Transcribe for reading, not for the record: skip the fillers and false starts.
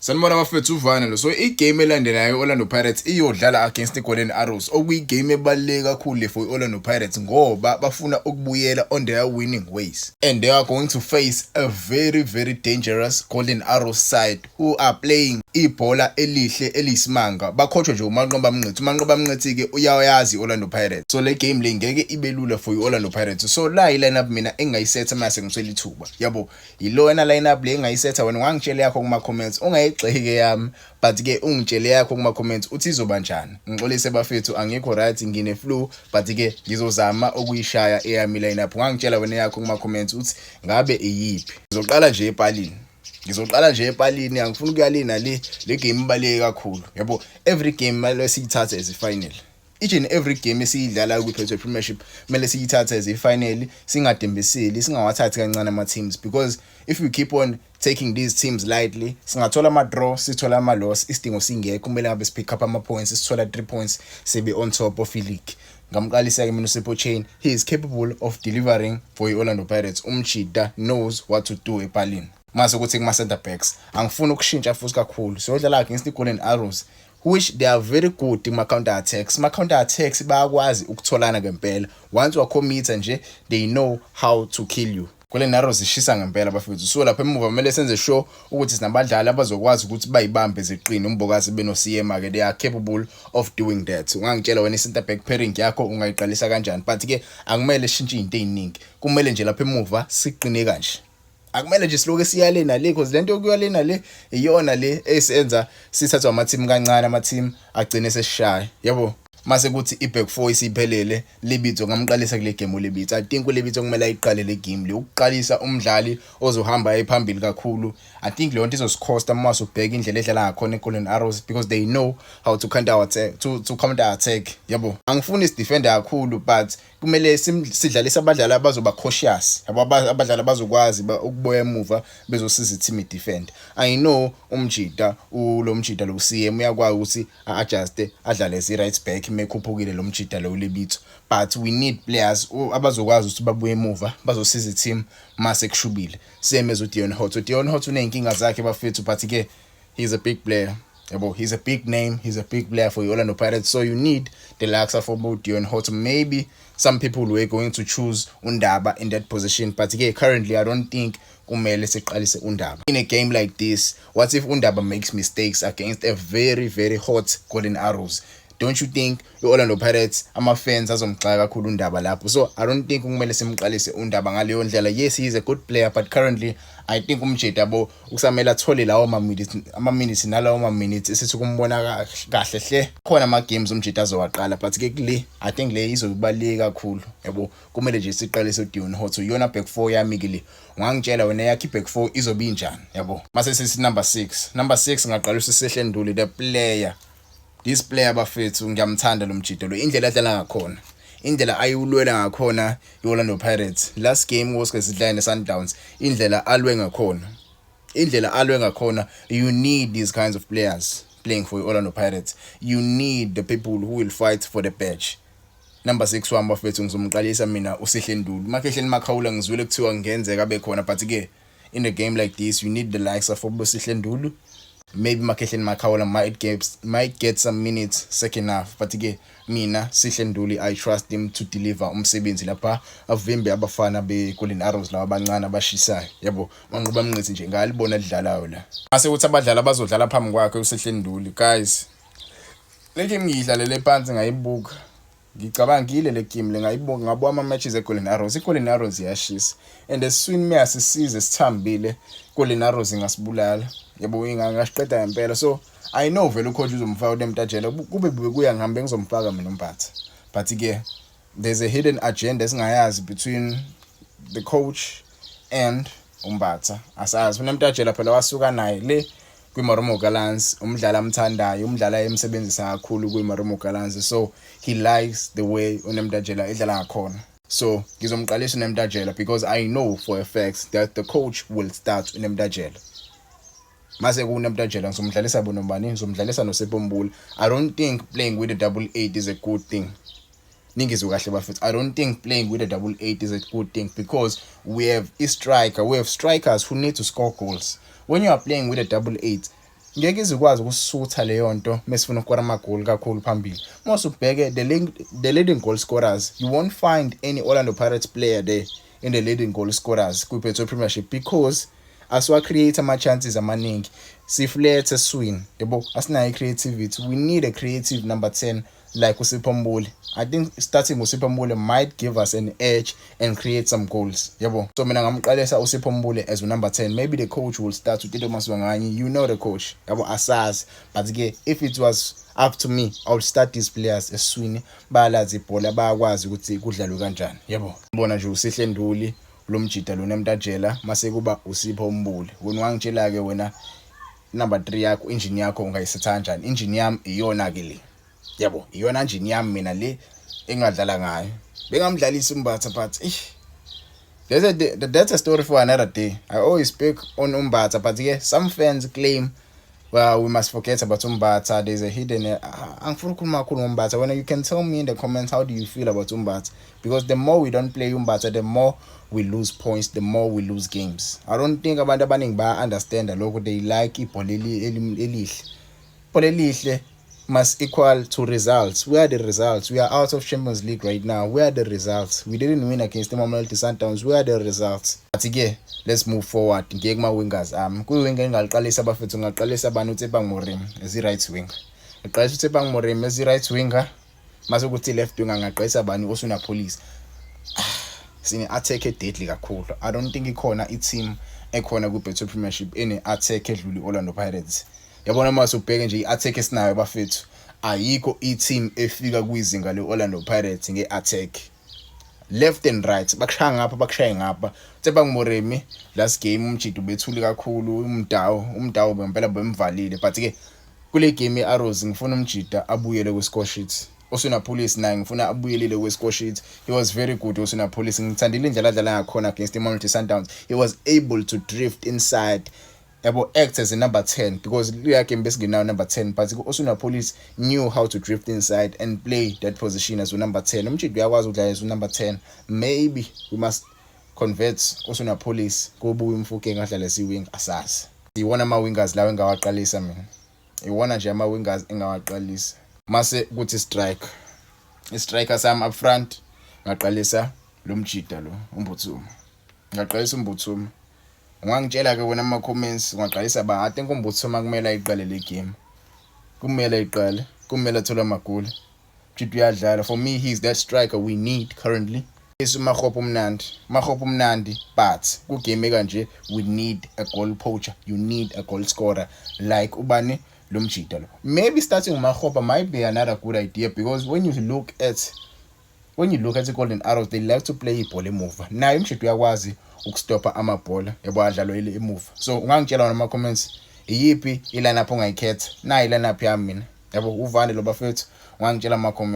Sanibona bafethu, uvana lo. So igame elandelayo, i-Orlando Pirates iyodlala against i-Golden Arrows, okuyigame ebaluleke kakhulu for i-Orlando Pirates ngoba bafuna ukubuyela on their winning ways, and they are going to face a very, very dangerous Golden Arrows side who are playing ibhola elihle eliyisimanga. Bakhotshwe nje uManqoba Mngqithi. UManqoba Mngqithi-ke uyawayazi i-Orlando Pirates, so le game le ngeke ibe lula for i-Orlando Pirates. So la i-lineup mina engayisetha mase ngithwele ithuba, yabo, yilona lineup le engayisetha. Wena ungangitshela yakho kuma-comments, ungayigxeki yami, but-ke ungitshele yakho kuma-comments uthi izoba njani. Ngixolise bafethu, angikho right, ngine-flu, but-ke ngizozama ukuyishaya eyami lineup. Ungangitshela wena yakho kuma-comments uthi ngabe iyiphi. Ngizoqala nje epalini, ngizoqala nje epalini. Angifuni ukuyalina le, le game ibaluleke kakhulu, yabo. Every game kumele siyithathe as i-final. Each and every game esiyidlala kwi-Betway Premiership kumele siyithathe as i-final, singadembeseli, singawathathi kancane ama-teams, because if we keep on taking these teams lightly, singathola ama-draw, sithola ama-loss isidingo singekho. Kumele ngabe sipick up ama-points, sithola 3 points, sibe on top of i-league. Ngamqalisa-ke mina uSipho Chaine. He is capable of delivering for i-Orlando Pirates. Umjida knows what to do epalini. Mase kuthi kuma-center backs, angifuni ukushintsha futhi kakhulu. Siyodlala against i-Golden Arrows, which they are very good kuma-counter attacks. Ma-counter attacks bayakwazi ukutholana ngempela. Once wacommita nje, they know how to kill you. Golden Arrows ishisa ngempela bafethu, so lapha emuva kumele senze sure ukuthi sinabadlali abazokwazi ukuthi bayibambe ziqine, uMbokazi beno-Seema ke. They are capable of doing that. Ungangitshela wena i-center back pairing yakho ungayiqalisa kanjani, but ke akumele sishintshe izinto eziningi. Kumele nje lapha emuva siqine kanje. Akumele nje siloke siyale nale, because lento yokuya le nale iyona le esenza sithathwa ama-team kancane, ama-team agcine sesishaya, yabo. Mase kuthi i-back four isiphelele. Lebitso ngamqalisa kule game uLebitso. I think uLebitso kumele ayiqale le game le. Ukuqalisa umdlali ozohamba ephambili kakhulu, I think leyo nto izosikhosta uma usubheka indlela edlala ngakhona i-Golden Arrows, because they know how to counter attack, to counter attack, yabo. Angifuni sidefenda kakhulu, but kumele sidlalise abadlali abazoba cautious, yabo, abadlali abazokwazi ukubuya emuva bezosiza i-team i-defend. I know umjida ulo mjida lo Seema uyakwazi ukuthi a-adjuste, adlale as i-right back mekhuphukile lo mjida lo uLebitso, but we need players abazokwazi ukuthi babuye emuva bazosiza i-team mase kushubile. Same as uDeon Hotto. uDeon Hotto uney'nkinga zakhe bafethu, but ke he's a big player, yabo. He's a big name, he's a big player for Orlando Pirates, so you need the likes of Deon Hotto. Maybe some people were going to choose uNdaba in that position, but ke currently I don't think kumele siqalise uNdaba in a game like this. What if uNdaba makes mistakes against a very, very hot Golden Arrows? Don't you think i-Orlando Pirates ama-fans azomxaka kakhulu uNdaba lapho? So I don't think kumele simqalise uNdaba ngaleyo ndlela. Yes, he is a good player, but currently I think umjeda, yabo, kusamele athole lawo ma-minutes, ama-minutes nalawo ma-minutes esithi kumbona kahle hle. Khona ama-games umjeda azowaqala, but ke kule I think le izobaluleka kakhulu, yabo. Kumele nje siqalise uDeon Hotto. Iyona back four yami ke le. Ungangitshela wena yakho i-back four izobe injani, yabo. Mase sithi number 6, number 6 ngaqalisa uSihle Nduli, the player. This player bafethu, ngiyamthanda lo mjido lo, indlela adlala ngakhona, indlela ayiwulwela ngakhona i-Orlando Pirates. Last game osike sidlala ne-Sundowns, indlela alwe ngakhona, indlela alwe ngakhona. You need these kinds of players playing for i-Orlando Pirates. You need the people who will fight for the badge. Number 6 wami bafethu, ngizomqalisa mina uSihle Nduli. Makhehleni Makhawula ngizwile kuthiwa ngenzeka abe khona, but ke in a game like this you need the likes of Sihle Nduli. Maybe Makhehleni Makhaula might get some minutes second half, but ke mina Sihle Nduli, I trust him to deliver umsebenzi lapha, avimbe abafana be-Golden Arrows lawa abancane abashisayo, yabo. Manqoba Mngqithi nje ngalibona lidlalayo la. Mase kuthi abadlali abazodlala phambi kwakhe uSihle Nduli, guys, le game ngiyidlalele phansi, ngayibuka, ngicabangile le game le, ngayibuka, ngabuka ama-matches e-Golden Arrows. I-Golden Arrows iyashisa and esiswini meyasisize sithambile, Golden Arrows ingasibulala, yabo, ingasiqeda ngempela. So I know vele ucoach uzomfaka uNemtajela. Kube bekuya ngihambe ngizomfaka mina uMbatha, but ke there's a hidden agenda esingayazi between the coach and uMbatha, asazi. UNemtajela phela wasuka naye le kwiMarumo Gallants, umdlali amthandayo, umdlali ayemsebenzisa kakhulu kwiMarumo Gallants, so he likes the way uNemtajela edlala ngakhona. So ngizomqalisa uNemtajela because I know for a fact that the coach will start uNemtajela. Mase kuNemtajela ngizomdlalisa bonobani? Ngizomdlalisa noSipho Mbule. I don't think playing with a double eight is a good thing. Ningizwe kahle bafethu, I don't think playing with a double eight is a good thing because we have a striker, we have strikers who need to score goals. When you are playing with a double eight, Ngeke izikwazi ukusutha leyo nto mesifuna ukukora amagoli kakhulu phambili. Mose ubheke the leading goal scorers, you won't find any Orlando Pirates player there in the leading goal scorers kwi-Betway Premiership because asiwa-create ama-chances amaningi, si-flat eswini, yabo, asinayo i-creativity. We need a creative number 10 like uSipho Mbule. I think starting uSipho Mbule might give us an edge and create some goals, yabo. So mina ngamqalisa uSipho Mbule as number 10. Maybe the coach will start with Tito Maswanganyi, you know the coach, yabo, asazi. But ke if it was up to me, I would start these players eswini, bayalazi ibhola, bayakwazi ukuthi kudlalwe kanjani, yabo. Bona nje uSihle Nduli lo mjida lona emntajela, mase kuba uSipho Mbule. Wena wangitshela ke wena number 3 yakho, engine yakho ungayisetha kanjani? Engine yami iyona ke le, yabo, iyona engine yami mina le engadlala ngayo. Bengamdlalisa uMbatha, but ish, that's a story for another day. I always speak on uMbatha, but yeah, some fans claim, well, we must forget about uMbatha. There's a hidden angifuni ukukhuluma kakhulu ngoMbatha. Wena, you can tell me in the comments, how do you feel about uMbatha? Because the more we don't play uMbatha, the more we lose points, the more we lose games. I don't think abantu abaningi baya understand lokho. They like ibhola elihle. Ibhola elihle must equal to results. Where are the results? We are out of Champions League right now. Where are the results? We didn't win against the Mamelodi Sundowns. Where are the results? But ke let's move forward. Ngiye kuma wingers ami. Kwi-winger engaliqalisa, bafethu, ngaqalisa bani? UTshepang Moremi as i-right winger. Ngaqalisa uTshepang Moremi as i-right winger. Mase kuthi left winger ngaqalisa bani? Oswin Appollis. Sine attack e-deadly kakhulu. I don't think ikhona i-team ekhona ku-Betway Premiership ene attack edlula i-Orlando Pirates. Yabona, mase ubheke nje i-attack esinayo, bafethu, ayikho i-team efika kwizinga le-Orlando Pirates nge-attack. Left and right, bakushaya ngapha, bakushaye ngapha. Tshepang Moremi last game umjida ubethule kakhulu umdawo, umdawo ngempela bemvalile, but ke kule game ye-Arrows ngifuna umjida abuyele kwi-score sheet. Oswin Appollis naye ngifuna abuyelile kwi-score sheet. He was very good, Oswin Appollis. Ngithandile indlela adlala ngakhona against iMamelodi Sundowns. He was able to drift inside, yabo, act as a number 10, because leya game besingenayo number 10, but Oswin Appollis knew how to drift inside and play that position as a number 10. Umjida uyakwazi ukudlala as a number 10. Maybe we must convert Oswin Appollis kubuye uMofokeng adlale si-wing, asazi. Iwona ama-wingers lawo engawaqalisa mina, iwona nje ama-wingers engawaqalisa. Mase kuthi strike, i-striker sami up front ngaqalisa lo mjida lo uMbuthuma, ngaqalisa uMbuthuma. Ungangitshela ke wena ama comments, ungaqalisa ba? I think uMbuthuma kumele ayiqale le game, kumele ayiqale, kumele athole amagoli. Mjida uyadlala. For me, he's that striker we need currently. UMakgopa umnandi, Makgopa umnandi, but ku-game kanje we need a goal poacher. You need a goal scorer like ubani, lo mjida lo. Maybe starting uMakgopa might be another good idea, because when you look at the Golden Arrows, they like to play ibhola emuva. Naye umjida uyakwazi ukustopha amabhola, yabo, adlalwa emuva. So ungangitshela wona ama comments, iyiphi i-lineup ongayikhetha? Nayi i-lineup yami mina, yabo, uvane lo, bafethu. Ungangitshela ama comments.